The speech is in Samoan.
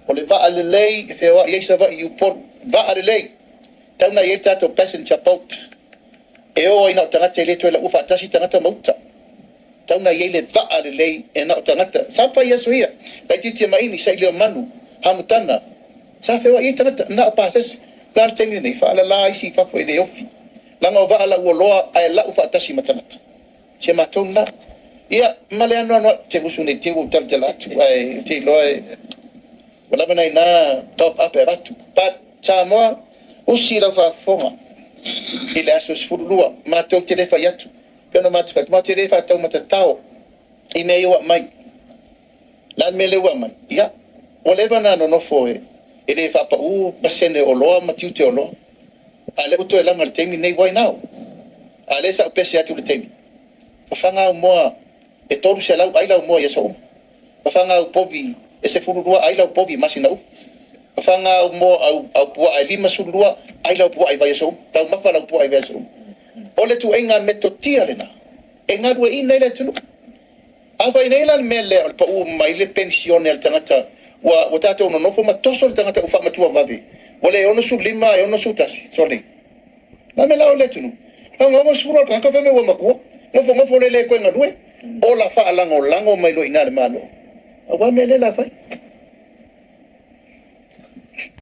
O le vaa lelei e feoai ai Savaii i Upolu, vaa lelei, tau na i ai le tatou passenger boat e o ai na o tagata, e le toe laua faatasi tagata ma uta. Tau na i ai le vaa lelei e na o tagata. Sa fai aso ia, laitiiti maini, Sailiomanu, Hamutana, sa feoai ai tagata, na o pasese. La le taimi lenei, faalala isi i fafo e le ofi. Laga o vaa lau oloa ae lau faatasi ma tagata. Se matou na. Ia, ma le anoano te musu nei te ua talatala atu, ae te iloa e ua lava nai na top up e avatu. But Samoa, usi lau faafofoga i le aso 12, matou te le fai atu. Pe ona matou fai atu, matou te le faataumatatao i mea ia ua aumai. La le mea lea ua aumai, ia, ua leva na nonofo e le faapau pasene o oloa ma tiute o oloa. A lea ua toe laga i le taimi lenei, why now? A lea sa ou pese atu i le taimi, fafaga au moa e 300 ai lau moa i aso uma. Fafaga au povi e 12 ai lau povi i masina uma. Fafaga au moa au puaa e 52 ai lau puaa i vaiaso uma. Taumafa lau puaa i vaiaso uma. O le tuaiga metotia lena, e galueaiina ai le atunuu. A fai nei la le mea lea o le pau mai le penisione a le tagata, ua tatou nonofo ma toso le tagata ua faamatua vave, ua le 65 e 61, sole. La me la o le atunuu. Au 60 o le tagata fai mai ua matua. Nofo nofo le le toe galue. Ola faalagolago mai loa i ina le Malo. Aua mea le la fai.